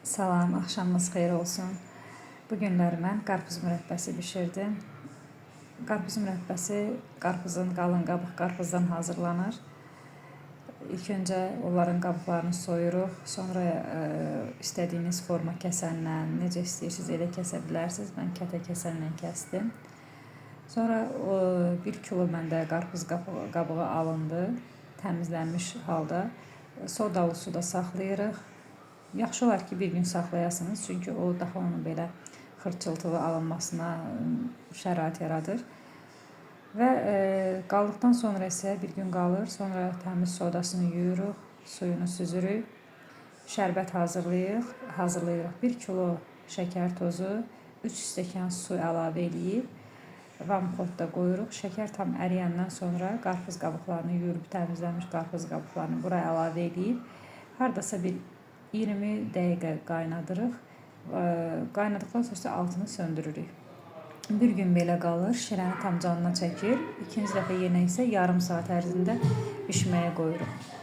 Salam, axşamınız xeyir olsun. Bu günlər mən qarpız mürəbbəsi bişirdim. Qarpız mürəbbəsi qarpızın qalın qabıq qarpızdan hazırlanır. İlk öncə onların qabıqlarını soyuruq. Sonra istədiyiniz forma kəsənlə, necə istəyirsiniz elə kəsə bilərsiniz. Mən kətə kəsənlə kəsdim. Sonra 1 kilo məndə qarpız qabığı alındı, təmizlənmiş halda. Sodalı suda saxlayırıq. Yaxşı olar ki, bir gün saxlayasınız, çünki o daha onun belə xırçıltılı alınmasına şərait yaradır. Və qaldıqdan sonra isə bir gün qalır. Sonra təmiz sodasını yuyuruq, suyunu süzürük. Şərbət hazırlayırıq. 1 kilo şəkər tozu, 3 stəkan su əlavə eləyib vamxodda qoyuruq. Şəkər tam əriyəndən sonra qarpız qabıqlarını yuyulub təmizlənmiş qarpız qabıqlarını bura əlavə eləyib hardasa bir 20 dəqiqə qaynadırıq. Qaynadıqdan sonra isə altını söndürürük. Bir gün belə qalır, şirəni tam canına çəkir. İkinci dəfə yenə isə yarım saat ərzində bişməyə qoyuruq.